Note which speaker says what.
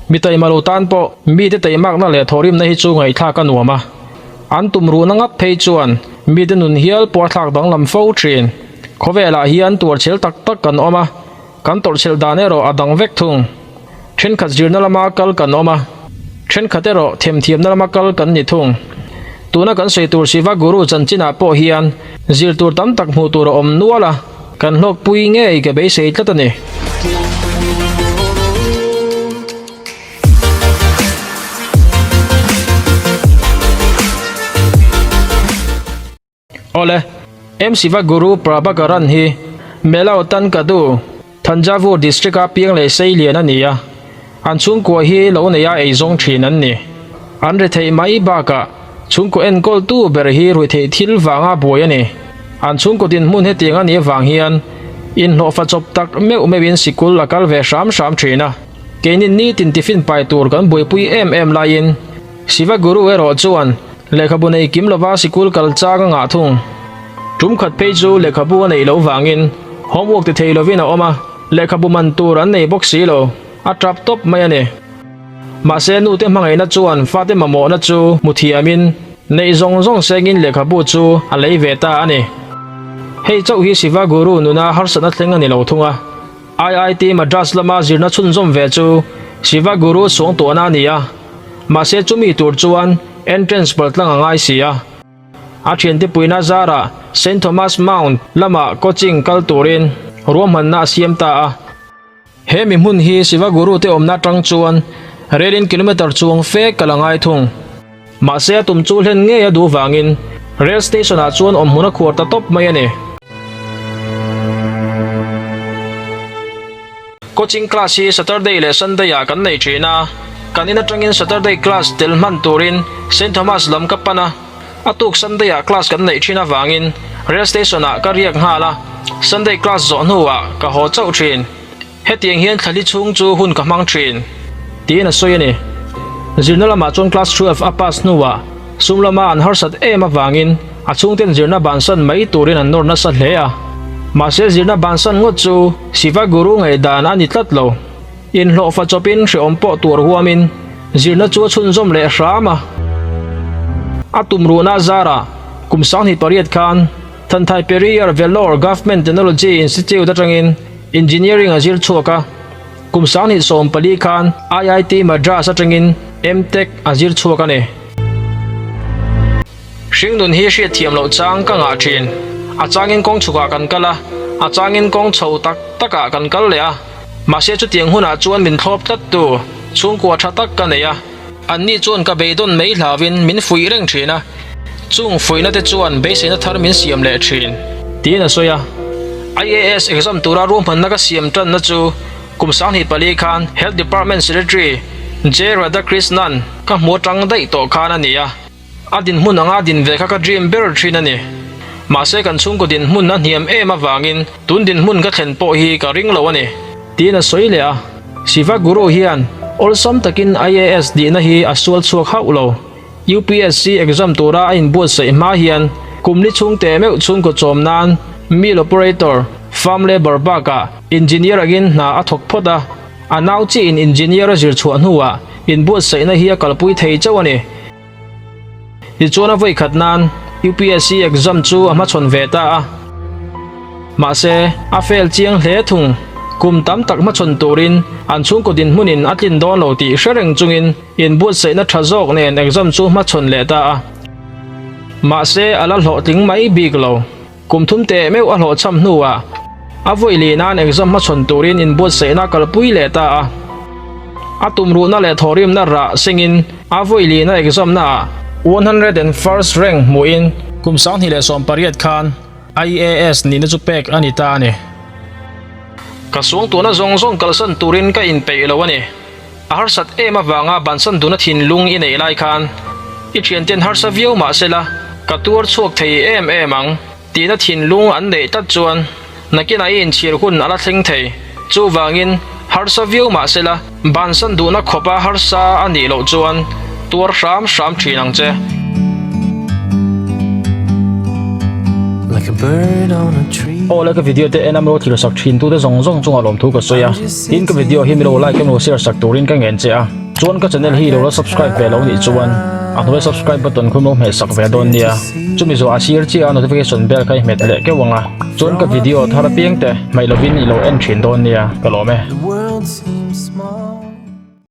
Speaker 1: Mi taima lo tan pawh mite taimakna leh thawhrimna hi chu ngaihthlak a nuam a. An tumruhna ngat phei chuan mite nun hial pawh a thlak danglam fo thin. Khawvelah hian tuarchhel tak tak kan awm a, kan tawrhchhelh dan erawh a dang vek thung. Thenkhat zirna lama kal kan awm a, thenkhat erawh themthiamna lama kal kan ni thung. Tuna kan sawi tur Shiva Guru chanchinah pawh hian zir tur tam tak hmuh tur a awm nual a, kan hlawkpui ngei ka beisei tlat a ni. Awle, M Siva Guru Prabhakaran hi Melao Tankadu, Thanjavur District-a piang leh sei lian a ni a, an chhungkua hi lo neia eizawng thin an ni. An retheih mai bakah chhungkaw enkawltu ber hi ruihtheih thil vanga buai a ni. An chhungkaw dinhmun hetiang a nih avang hian inhlawhfa chawp tak meuh meuhin sikul a kal ve hram hram thin a. Keini nitin tiffin pai tur kan buaipui em em laiin Siva Guru erawh chuan lehkhabu nei kim lova sikul kal chang a ngah thung. Tum khat phei chu lehkhabu a neih loh vangin homework ti thei lovin a awm a, lehkhabu man tur an nei bawk si lo, a tap tawp mai a ni. Mahse nute hmangaihna chuan fate mamawhna chu hmu thiamin neih zawng zawng sengin lehkhabu chu a lei ve ta a ni. Hei chauh hi Siva Guru nuna harsatna thleng a ni lo thung a. IIT Madras lama zirna chhunzawm ve chu Siva Guru suangtuahna a ni a, mahse chumi tur chuan entrance paltlang a ngai si a. A thiante puina zarah Saint Thomas Mount lama coaching kal turin ruahmanna a siam ta a. He mi hmun hi Siva Guru te awmna atang chuan relin kilometer chuang fe kal a ngai thung. Mahse a tum chu hlen ngei a duh vangin rail station ah chuan awm hmun a khuar ta tawp mai a ni. Coaching class hi Saturday leh Sunday ah kan nei thin a, kan in atangin Saturday class tel hman turin Saint Thomas lam ka pan a, a tuk Sunday ah class kan neih thin avangin rail station ah ka riak nghal a, Sunday class zawh hnuah ka haw chauh thin. Hetiang hian thlali chhung chu hun ka hmang thin, tiin a sawi a ni. Zirna lamah chuan class 12 a pass hnuah sum lama an harsat em avangin a chhungten zirna bansan mai turin an nawr nasa hle a. Mahse zirna bansan ngawt chu Siva Guru ngaihdan a ni tlat lo. Inhlawhfa chawpin hrehawm pawh tuar huamin zirna chu a chhunzawm leh hram a. A tumruhna zarah kum 28 khan Thanthai Periyar Vellore Government Technology Institute atangin Engineering a zir chhuak a, kum 2014 khan IIT Madras atangin M Tech a zir chhuak a ni. Hringnun hi hriatthiam loh chang ka ngah thin. A changin kawng chhukah kan kal a, a changin kawng chho tak takah kan kal leh a. Mahse chutiang hunah chuan min thlawp tlattu chhungkua tha tak ka nei a. Anni chuan ka beidawn mai hlauin min fuih reng thin a, chung fuihna te chuan beiseina thar min siam leh thin. Tiin a sawi a. IAS exam tura ruahmanna ka siam tanna chu kum 24 khan Health Department Secretary J Radhakrishnan ka hmu atang daih tawh khan a ni a. A dinhmun anga din ve kha ka dream ber thin a ni. Mahse kan chhungkaw dinhmun a hniam em avangin tun dinhmun ka thlen pawh hi ka ring lo a ni. Tiin a sawi leh a. Siva Guru hian awlsam takin IAS dihna hi a sual chhuak hauh lo. UPSC exam tura a inbuatsaih hma hian kum li chhung teh meuh chhungkaw chawm nan mill operator, farm labour bakah engineer angin hna a thawk phawt a. A nau chiin engineer a zir chhuah hnuah inbuatsaihna hi a kalpui thei chauh a ni. Tichuan a vawi khat nan UPSC exam chu a hmachhawn ve ta a. Mahse, a fail chiang hle thung. Kum tam tak hmachhawn turin an chhungkaw dinhmunin a tlin dawn lo tih hre reng chungin inbuatsaihna tha zawk nen exam chu hmachhawn leh ta a. Mahse, a la hlawhtling mai bik lo. Kum thum teh meuh a hlawhchham hnuah a vawi leh nan exam hmachhawn turin inbuatsaihna kalpui leh ta a. A tumruhna leh thawhrimna rah sengin a vawi lehna exam naah 101st rank hmuhin kum 2018 khan IAS nihna chu pek a ni ta a ni. Ka suangtuahna zawng zawng kalsan turin ka inpeih lo a ni. A harsat em avanga bansan duna thinlung i neih lai khan i thianten harsa viau mah sela ka tuar chhuak thei em em ang tihna thinlung an neih tlat chuan nakinah i inchhir hun a la thleng thei. Chuvangin harsa viau mah sela bansan duhna khawpa harsa a nih loh chuan tuar hram hram thin ang che. Aw le ka video te en a milo thlir sak thin tute zawng zawng chungah lawmthu ka sawi a, tin ka video hi milo like emaw share sak turin ka ngen che a, chuan ka channel hi ilo la subscribe ve lo nih chuan a hnuai subscribe button khu milo hmeh sak ve dawn nia, chumi zawh a sir chiah a notification bell kha i hmet leh keuh ang a, chuan ka video thar apiang te hmaih lovin ilo en thin dawn nia ka lawm e.